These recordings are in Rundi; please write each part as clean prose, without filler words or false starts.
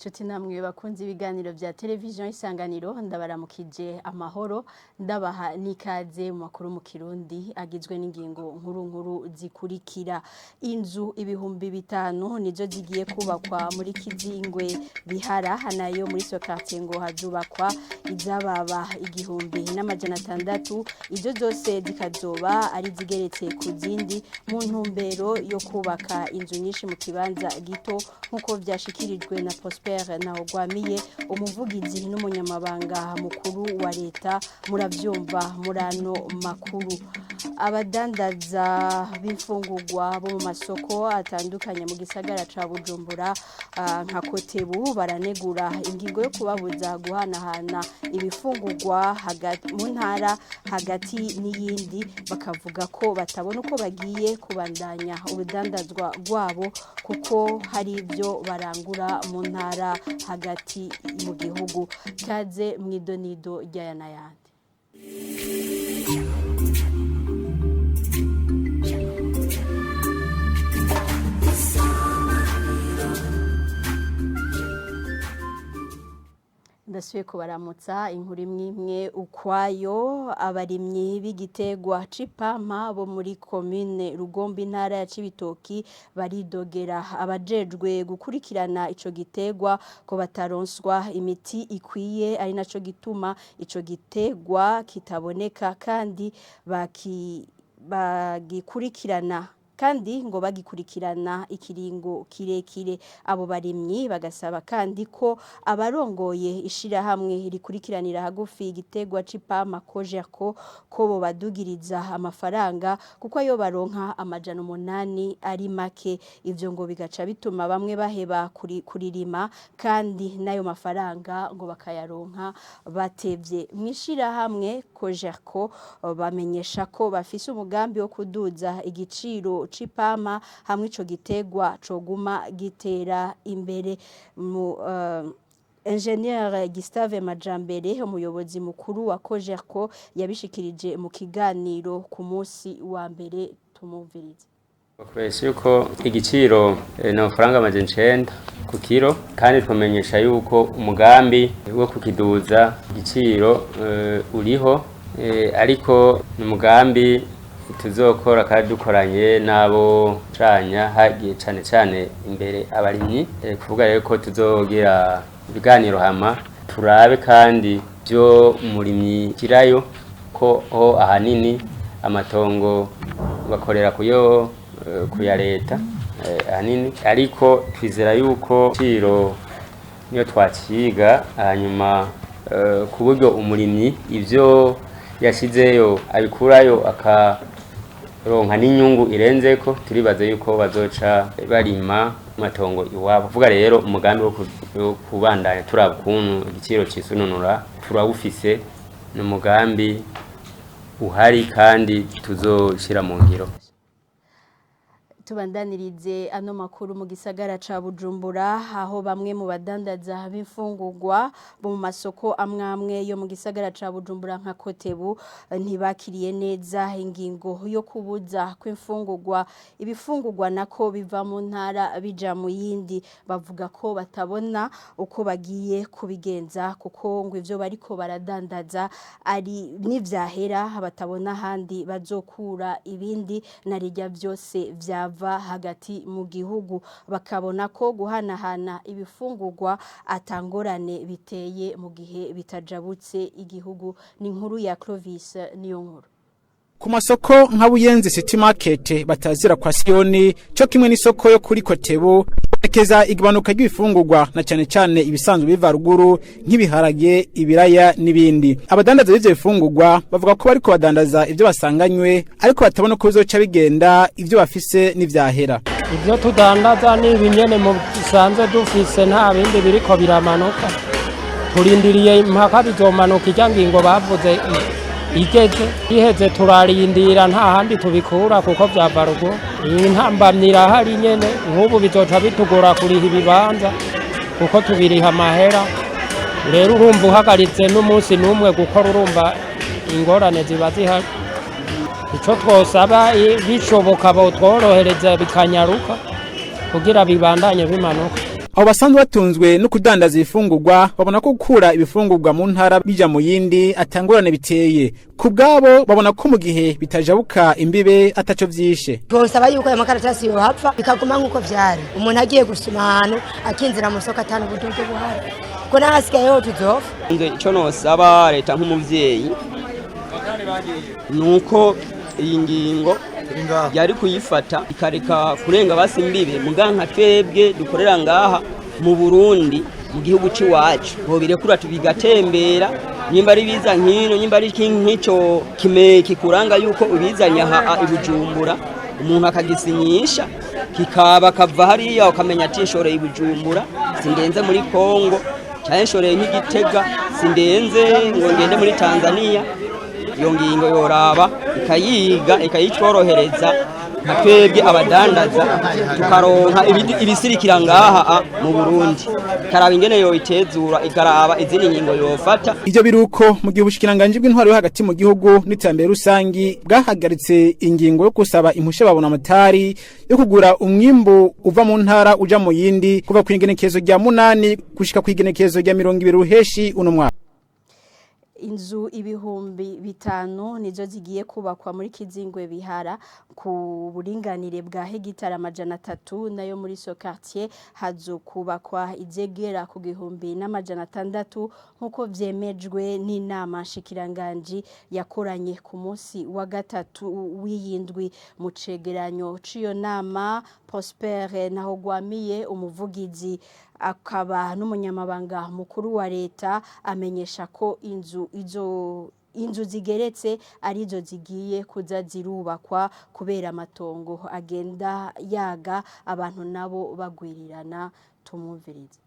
Nshuti namwe bakunze ibiganiro vya televiziyo Isanganiro, ndabaramukije amahoro, ndabaha n'ikaze mu makuru mu Kirundi agizwe n'ingingo nkuru nkuru zikurikira. Inzu 5000 nizo zigiye kubakwa muri Kizingwe Bihara, nayo muri Sokartie ngo hazubakwa izababa 1600, izo zose zikazoba ari zigeretse ku zindi mu ntumbero yo kubaka inzu nyinshi mu kibanza gito, nk'uko vyashikirijwe na Prosper Ntawugwamiye, umuvugizi n'umunyamabanga mukuru wa leta. Muravyumva murano makuru. Abadandaza b'imfungurwa bo mu masoko atandukanye mu gisagara ca Bujumbura nka Kotebu baranegura ingingo yo kubabuza guhanahana ibifungurwa mu ntara hagati n'iyindi, bakavuga ko batabona uko bagiye kubandanya urudandazwa rwabo kuko hari ibyo barangura mu ntara hagati mu gihugu. Kaze mwidonido ryaya n'ayandi. Ndasubiye kubaramutsa. Inkuru imwe imwe ukwayo. Abarimyi b'igitegwa c'ipampa bo muri komine Rugombo, intara ya Cibitoki, baridogera abajejwe gukurikirana ico gitegwa ko bataronswa imiti ikwiye, ari naco gituma ico gitegwa kitaboneka kandi bagikurikirana, kandi ngo bagikurikirana ikiringo kirekire. Abo barimyi bagasaba kandi ko abarongoye ishirahamwe rikurikiranira hagufi igitegwa c'ipampa Cogerco ko bo badugiriza amafaranga, kuko ayo baronka 800 ari make. Ivyo ngo bigaca bituma bamwe baheba kuririma, kandi n'ayo mafaranga ngo bakayaronka batevye. Mw'ishirahamwe Cogerco bamenyesha ko bafise umugambi wo kuduza igiciro c'ipampa hamwe ico gitegwa coguma gitera imbere. Mu Ingenieur Gustave Majambere, umuyobozi mukuru wa Cogerco, yabishikirije mu kiganiro ku munsi wa mbere. Tumumvirize. Bakoresha yuko igiciro ni amafaranga 900 ku kiro, kandi twamenyesha yuko umugambi wo kukiduza igiciro uriho, ariko ni umugambi tuzokora kandi dukoranye n'abo canya hagiye cane cane imbere abarimyi, kuvuga rero ko tuzogira ibiganiro hama turabe kandi byo umurimyi kirayo, ko ho ahanini amatongo bakorera kuyo kuya leta ahanini, ariko twizera yuko ciro niyo twaciga hanyuma ku buryo umurimyi ivyo yashizeyo abikurayo akaronka n'inyungu irenzeko, turibaza yuko bazoca barima matongo iwabo. Kuvuga rero umugambi wo kubandanya turaba ukuntu igiciro cisununura turawufise, ni umugambi uhari kandi tuzoshira mu ngiro. Tubandanirize ano makuru mu gisagara ca Bujumbura, aho bamwe mu badandaza b'imfungurwa bo mu masoko amwamwe yo mu gisagara ca Bujumbura nka Kotebu ntibakiriye neza ingingo yo kubuza kw'imfungurwa, ibifungurwa nako biva mu ntara bija mu yindi. Bavuga ko batabona uko bagiye kubigenza, kuko ngo ivyo bariko baradandaza ari n'ivyahera batabona ahandi bazokura ibindi, narirya vyose vyava hagati mu gihugu. Bakabona ko guhanahana ibifungurwa atangorane biteye mu gihe bitajabutse igihugu. Ni inkuru ya Clovis niyo nkuru. Ku masoko nka Buyenzi City Market batazira kwa Siyoni, cyo kimwe n'isoko yo kuri Kotebu, bonekeza igabanuka ry'ibifungurwa na cyane cyane ibisanzwe biva ruguru nk'ibiharage, ibiraya n'ibindi. Abadandaza b'ivyo bifungurwa bavuga ko bariko badandaza ivyo basanganywe, ariko batabona uko bizoca bigenda ivyo bafise n'ivyahera. Ibyo tudandaza ni ibinyene mu bisanzwe dufise, nta bindi biriko biramanuka. Turindiriye impaka bizomanuka irya ngingo bavuze igeze iheze, turarindira, nta handi tubikura kuko vyava ruguru. Iyi ntambamyi irahari nyene, nk'ubu bizoca bitugora kuriha ibibanza kuko tubiriha amahera. Rero urumva uhagaritse n'umunsi n'umwe gukora, urumva ingorane ziba zihari. Ico twosaba, bishoboka botworohereza bikanyaruka kugira bibandanye bimanuka. Abo basanzwe batunzwe no kudandaza ibifungurwa babona ko gukura ibifungurwa mu ntara bija mu yindi atangorane biteye. Ku bwabo babona ko mu gihe bitajabuka imbibe ataco vyishe. Twosaba yuko ayo makaratasi yohapfa bikaguma nk'uko vyari. Umuntu agiye gusuma ahantu akinzira mu soko atanu ubuduge buhari, ko n'ahasigayeho tuzopfa. Icyo nosaba leta nk'umuvyeyi nuko iyi ngingo yari kuyifata ikareka kurenga basi imbibe, muga nka twebwe dukorera ngaha mu Burundi, mu gihugu c'iwacu, bobirekura tubigatembera. Nyimba ari biza nkino, nyimba ari nk'ico kime kikuranga yuko ubizanye aha i Bujumbura, umuntu akagisinyisha kikaba kava hariya, ukamenya ati nshoreye i Bujumbura, sindenze muri Kongo, canke nshoreye nk'Igitega, sindenze ngo ngende muri Tanzania. Iyo ngingo yoraba ikayiga, ikayitworohereza nka twebwe abadandaza, tukaronka ibisirikira ngaha mu Burundi, ikaraba ingene yoyitezura, ikaraba izindi ngingo yofata. Ivyo biruko mu gihe ubushikiranganji bw'intwaro yo hagati mu gihugu n'iterambere rusangi bwahagaritse ingingo yo gusaba impusha babona amatari yo kugura umwimbu uva mu ntara uja mu yindi kuva ku igenekerezo rya 8 gushika ku igenekerezo rya 20 Ruheshi uno mwaka. Inzu 5000 nizo zigiye kubakwa muri Kizingwe Bihara ku buringanire bwa hegitari 300, nayo muri so quartier hazokubakwa izegera ku 1600, nkuko vyemejwe n'inama nshikiranganji yakoranye ku munsi wa gatatu w'iyindwi. Mu cegeranyo c'iyo nama, Prosper Ntahogwamiye, umuvugizi akaba n'umunyamabanga mukuru wa leta, amenyesha ko inzu zigeretse arizo zigiye kuza zirubakwa kubera amatongo agenda yaga, abantu nabo bagwirirana. Tumumvirize.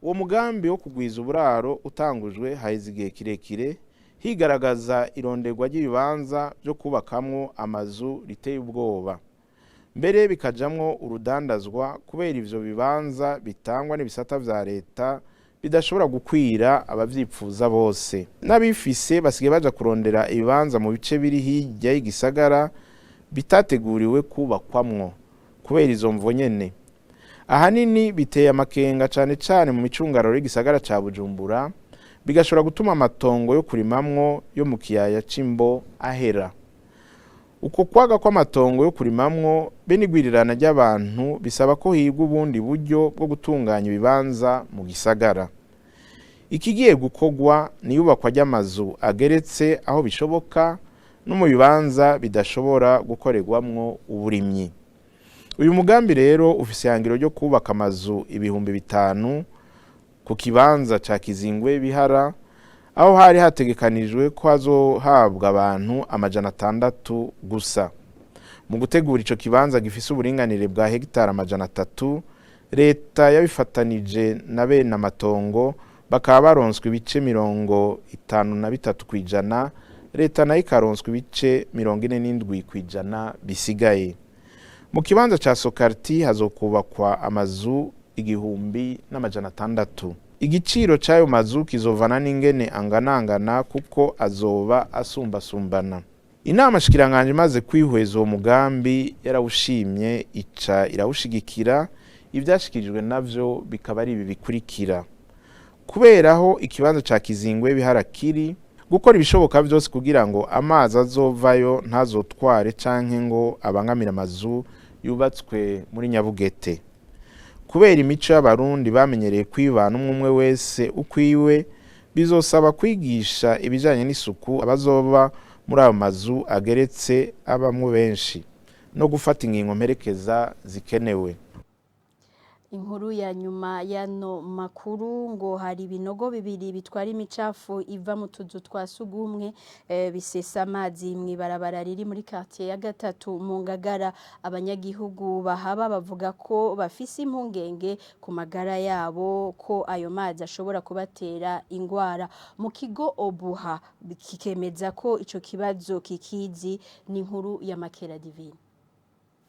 Uwo mugambi wo kugwiza uburaro utangujwe haheze igihe kirekire higaragaza ironderwa ry'ibibanza byo kubakamwo amazu riteye ubwoba, mbere bikajamwo urudandazwa, kubera ivyo bibanza bitangwa n'ibisata vya leta bidashobora gukwira abavyipfuza bose. N'abifise basigaye baja kurondera ibibanza mu bice biri hirya y'igisagara bitateguriwe kubakwamwo kubera izo mvo nyene. Ahanini biteye amakenga cane cane mu micungararo y'igisagara ca Bujumbura, bigashobora gutuma amatongo yo kurimamwo yo mu kiyaya c'Imbo ahera. Uko kwaga kw'amatongo yo kurimamwo be n'igwirirana ry'abantu bisaba ko higwa ubundi buryo bwo gutunganya ibibanza mu gisagara. Ikigiye gukorwa ni iyubakwa ry'amazu ageretse aho bishoboka no mu bibanza bidashobora gukorerwamwo uburimyi. Uyu mugambi rero ufise ihangiro ryo kubaka amazu 5000 ku kibanza ca Kizingwe Bihara, aho hari hategekanijwe ko hazohabwa abantu 600 gusa. Mu gutegura ico kibanza gifise uburinganire bwa hegitari 300, leta yabifatanije na bene amatongo, bakaba baronswa ibice 53%, leta nayo ikaronswa ibice 47% bisigaye. Mu kibanza ca Sokarti hazokubakwa amazu 1600. Igiciro c'ayo mazu kizovana n'ingene anganangana, kuko azoba asumbasumbana. Inama shikiranganje imaze kwihweza uwo mugambi yarawushimye, ica irawushigikira. Ivyashikirijwe navyo bikaba ari ibi bikurikira: kuberaho ikibanza ca Kizingwe Bihara kiri, gukora ibishoboka vyose kugira ngo amazi azovayo ntazotware canke ngo abangamire amazu yubatswe muri Nyabugete. Kubera imico y'Abarundi bamenyereye kwibana umwe umwe wese ukwiwe, bizosaba kwigisha ibijanye n'isuku abazoba muri ayo mazu ageretse abamwo benshi, no gufata ingingo mperekeza zikenewe. Inkuru ya nyuma y'ano makuru, ngo hari ibinogo bibiri bitwara imicafu iva mu tuzu twa sugumwe bisesa amazi mw'ibarabara riri muri quartier ya gatatu mu Ngagara. Abanyagihugu bahaba bavuga ko bafise impungenge ku magara yabo, ko ayo mazi ashobora kubatera ingwara. Mu kigo Obuha kikemeza ko ico kibazo kikizi. Ni inkuru ya Makera Divine.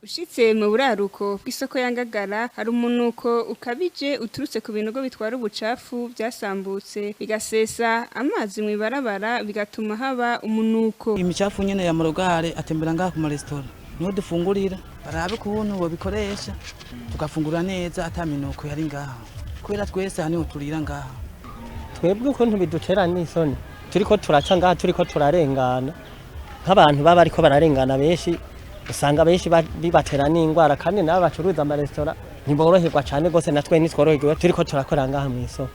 Ushitse mu buraruko bw'isoko ya Ngagara, hari umunuko ukabije uturutse ku binogo bitwara ubucafu byasambutse, bigasesa amazi mu ibarabara, bigatuma haba umunuko. Imicafu nyene ya murogare atembera ngaha ku maresitora niho dufungurira. Barabe ukuntu bobikoresha tugafungura neza ata minuko yari ngaha. Kubera twese aha niho turira ngaha. Twebwe ukuntu bidutera n'isoni, turiko turaca ngaha, turiko turarengana, nk'abantu baba ariko bararengana benshi, usanga benshi bibatera n'ingwara. Kandi nabo bacuruza amaresitora ntiboroherwa cane gose, natwe ntitworoherwa turiko turakora ngaha mw'isoko.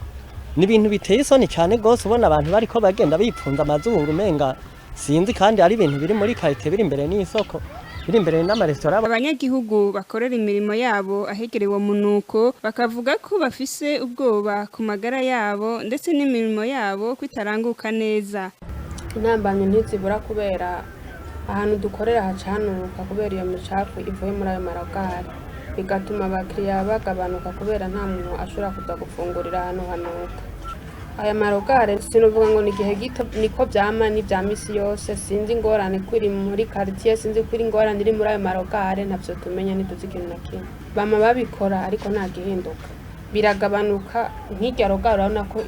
Ni ibintu biteye isoni cane gose ubona abantu bariko bagenda bipfunza amazuru, umenga sinzi, kandi ari ibintu biri muri karite, biri imbere n'isoko, biri imbere n'amaresitora. Abanyagihugu bakorera imirimo yabo ahegereye uwo munuko bakavuga ko bafise ubwoba ku magara yabo, ndetse n'imirimo yabo ko itaranguka neza. Intambamyi ntizibura, kubera ahantu dukorera haca hanuka kubera iyo micafu ivuye muri ayo marogari, bigatuma abakiriya bagabanuka kubera nta muntu ashobora kuza gufungurira ahantu hanuka aya marogare. Sinuvuga ngo ni igihe gito, niko vyama, ni vya misi yose. Sinzi ingorane ko iri muri quartier, sinzi ko iri ingorane iri muri ayo marogare, ntavyo tumenya, ntituzi ikintu na kimwe. Bama babikora ariko nta gihinduka, biragabanuka. Nk'irya rogare urabona ko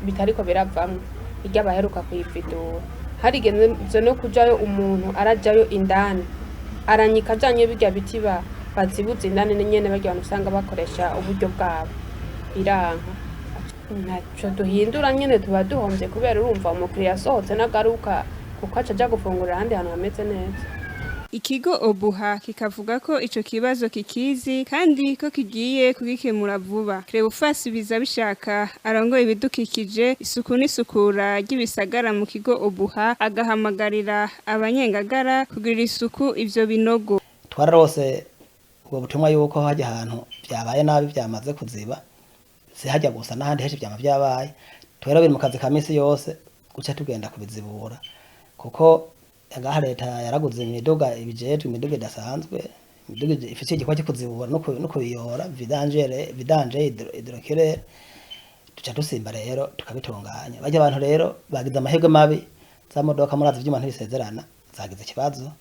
bitariko biravamwo, irya baheruka kuyividura, harigeze no kujayo umuntu arajayo indani aranyika ajanye birya biti bazibuza indani nyene, barya bantu usanga bakoresha uburyo bwabo, biranka. Ntaco duhindura nyene, tuba duhomvye, kubera urumva umukiriya asohotse n'agaruka, kuko aca aja gufungurira ahandi hantu hameze neza. Ikigo Obuha kikavuga ko ico kibazo kikizi kandi ko kigiye kugikemura vuba. Cleophas Bizabishaka arongoye ibidukikije, isuku n'isukura ry'ibisagara mu kigo Obuha agahamagarira abanyengagara kugirira isuku ivyo binogo. Twararose ubwo butumwa yuko hajya ahantu byabaye nabi, byamaze kuziba. Si hajya gusa, n'ahandi henshi byama byabaye. Twera biri mu kazi ka misi yose guca tugenda kubizibura, kuko ngaha leta yaraguze imiduga ibijejwe, imiduga idasanzwe, imiduga ifite igikorwa cyo kuzibura no kubiyora, vidange hydrocureur. Duca dusimba rero tukabitunganya. Bajya abantu rero bagize amahirwe mabi, za modoka murazi ivyuma ntibisezerana, zagize ikibazo,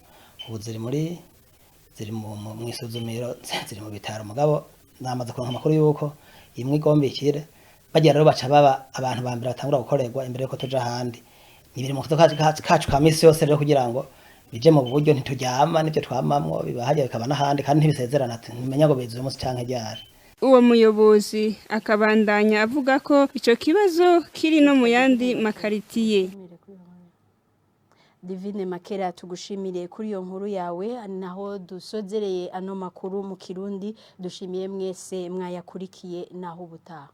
ubu ziri mu isuzumiro, ziri mu bitaro. Mugabo namaze kuronka amakuru yuko imwe igomba ikire. Bagira rero baca baba abantu ba mbere batangura gukorerwa imbere yuko tuja ahandi. Ni ibiri mu kazi kacu ka misi yose rero kugira ngo bije mu buryo. Ntituryama, nivyo twamamwo, biba hajya bikaba n'ahandi, kandi ntibisezerana, ntimenya ngo bize uyu munsi canke ryari. Uwo muyobozi akabandanya avuga ko ico kibazo kiri no mu yandi makaritiye. Divine Makera, tugushimire kuri iyo nkuru yawe. Naho dusozereye ano makuru mu Kirundi. Dushimiye mwese mwayakurikiye. Naho ubutaha.